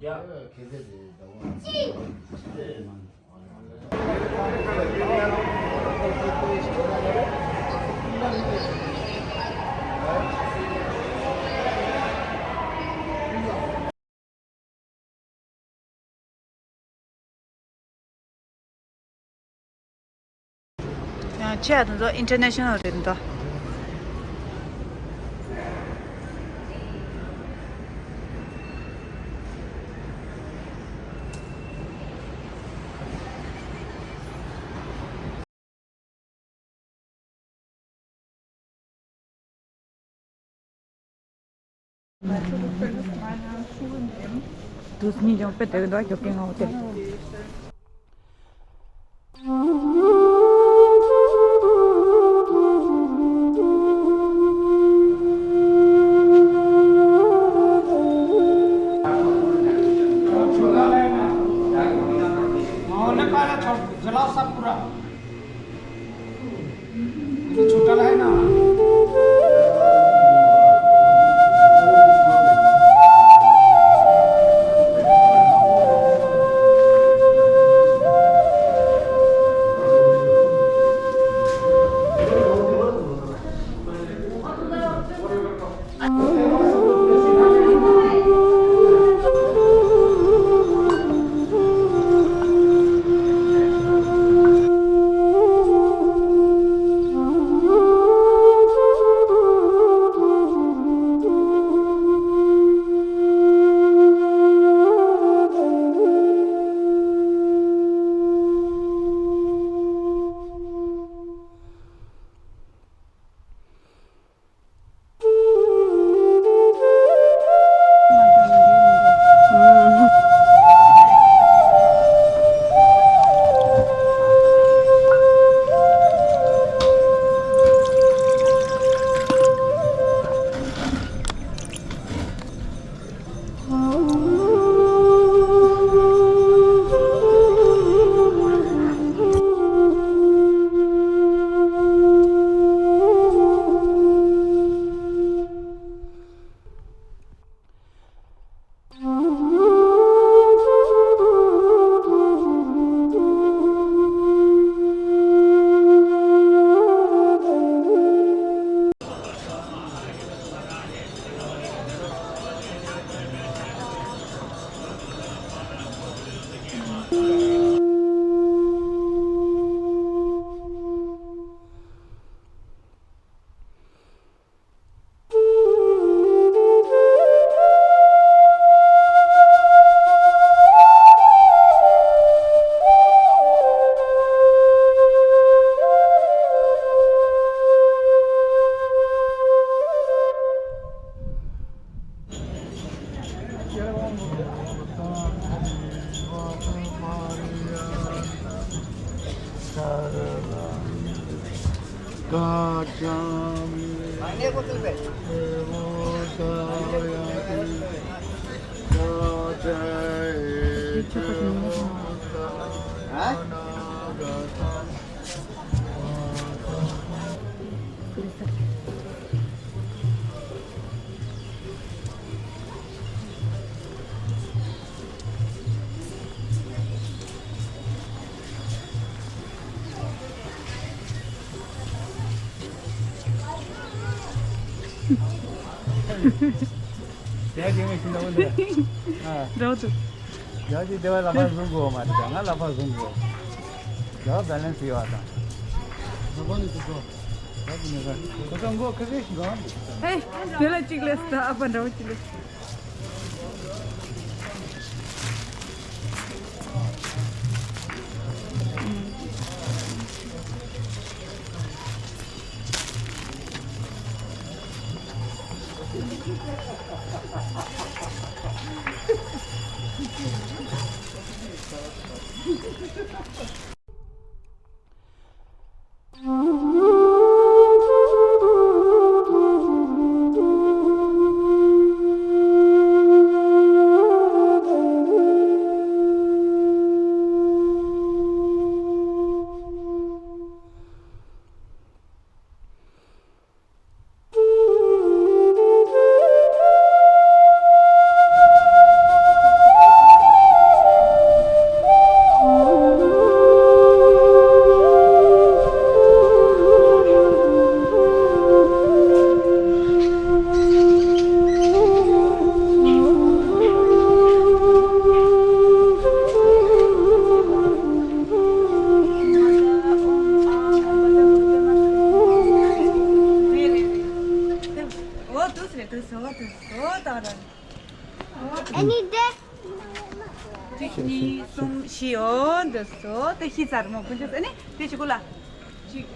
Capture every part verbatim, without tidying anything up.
རྒྱ། ཁེ་ཚེ་དེ་ཟླ་བ། ཡང་ཆེ་བ་དེ་ཚོ་ཨིན་ཊར་ནེ་ཤ་ནལ་རེད་འདུག་དུས་ཉིན་ཀྱང་དཔེ་དེ་འདྲ་ཞོགས་ཀས་ངའོ་དེ། छोटा है ना। དེ་དེ་ངས་ཤིང་ཏོག་འདི། ཨ། འདྲ་བོ་འདུག་ཡང་ཅིག་དེ་བ་ལ་ཕར་བཟུང་དགོས་མ་རེད། ང་ལ་ཕར་བཟུང་དགོས། ཡང་བེ་ལེན་སི་ཡོད་དང་། ཁོ་ཚོ་མགོ་ཁ་ཤས་ཤིག་འདུག་ཧེ། དེ་ལ་གཅིག་ལས་ད་ཨ་ཕ་འདྲ་བོ་གཅིག་ལས། ཨོ་དུས་རེད་དུས་ཨོ་དུས་ཨོ་ད་ར། ཨ་ནི་དེ། གཅིག་གཉིས་གསུམ་བཞི་ཨོ་འདི་སོ་དེ་བཞི་ཚར་མོ་ཀུན་ཆོས་ཨ་ནི་དེ་ཞིག་གུ་ལ། གཅིག་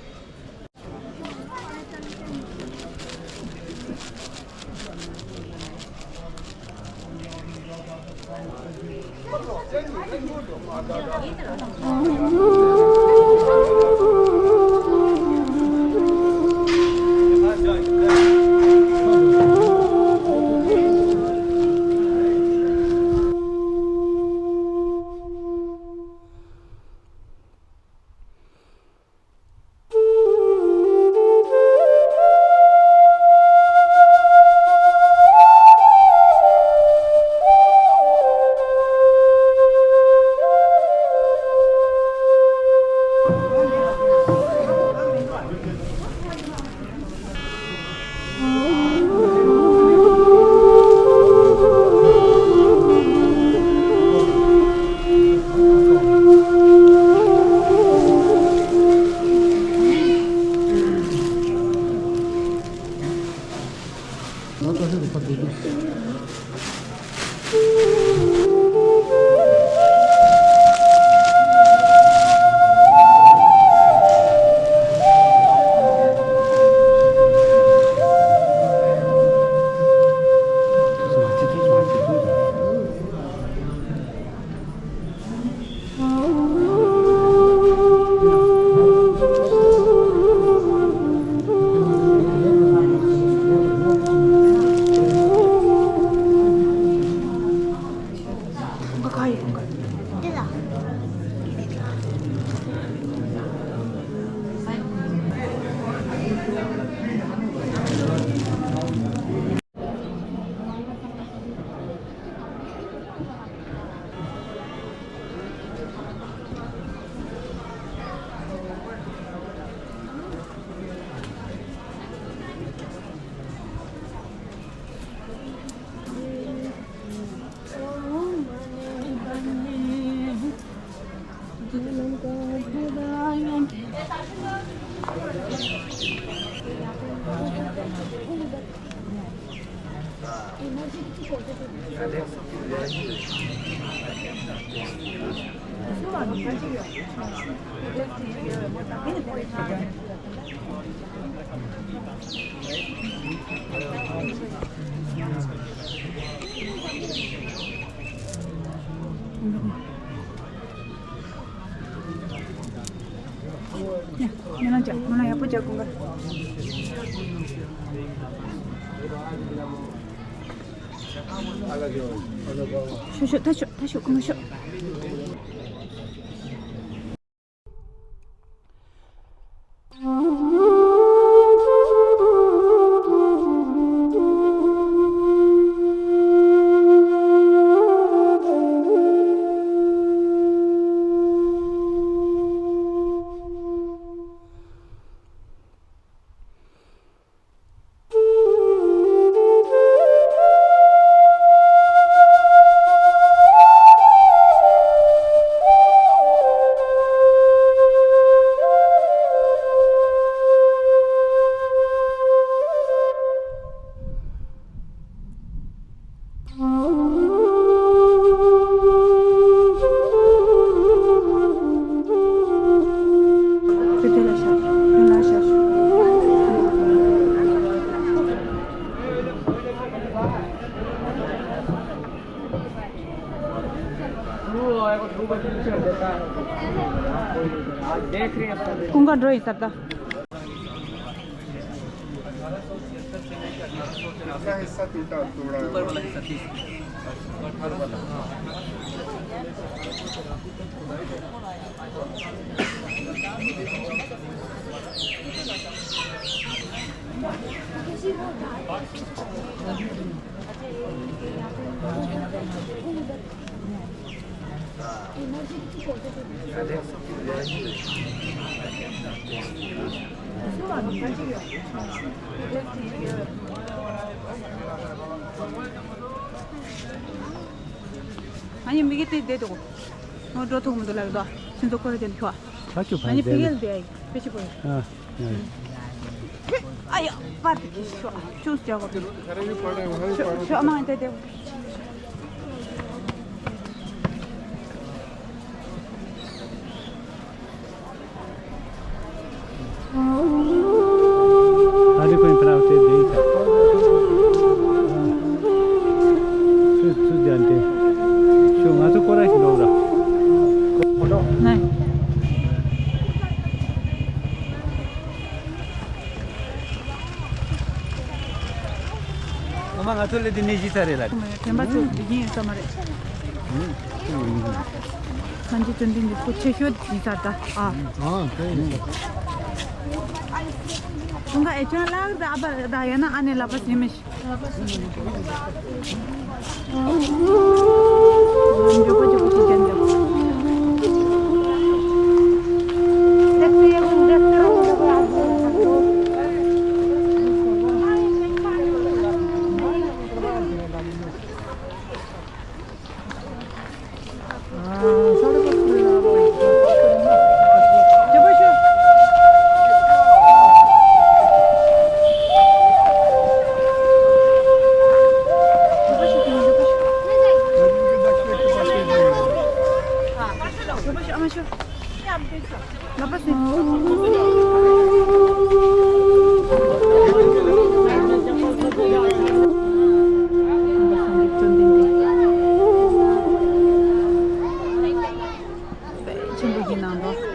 ཡ། ང་ལ་ཅག་ང་ལ་ཡག་པོ་ཅག་གོ་ག་ཤོ་ཤོ་ད་ཤོ་ད་ཤོ་གོ་ང་ཤོ། ཀུན་དགའ་འགྲོ་ཡིན་ས་ད། ཨ་ནི་མི་གི་དེ་བསྡད་འདུག་ང་འགྲོ་ཐུབ་མི་འདུག་ལབ་འདུག་ཁྱེད་ཚོ་ཁོ་རེ་དེ་འདུག་ཨ་ཁྱོད་ཨ་ནི་ཕ་གིར་བསྡད་ཡ་ཡིན་པེ་ཤི་པོ་ཡིན། ཨ་ཡ། ཨ་ཡོ། པར་དེ་ཤོག་ཅུང་ཟད་བྱ་དགོས། ཤོག་ཤོག་མ་དེ་དེ། ཨ་རི་ཁོའི་ཕ་ར་བ་དེ་དེ་ཡིན་ས། ཚུ་ཚུ་ལྡན་ཏེ། ཤོག་ང་ཚོ་སྐོར་ར་ཞིག་འགྲོ་ར། ནས། ཨ་མ་ང་ཚོ་ལས་དེ་ནས་གཞི་ས་རེད་ལ། དྲན་པ་ཚོ་འདི་བཞིན་ཡོད་ས་མ་རེད། སངས་རྒྱས་བཅོམ་ལྡན་འདས་སྐུ་ཆེ་ཤོས་འདི་ས་ད་ཨ། ཨ་དེ་ཡིན་ས། ཁོང་ག་ཨེ་ཆོན་ལགས་ད་ཨ་པ་ད་ཡ་ན་ཨ་ནེ་ལ་པ་སེ་མེ་ཤི། ཆེན་པོ་ཡིན་ནང་དུ།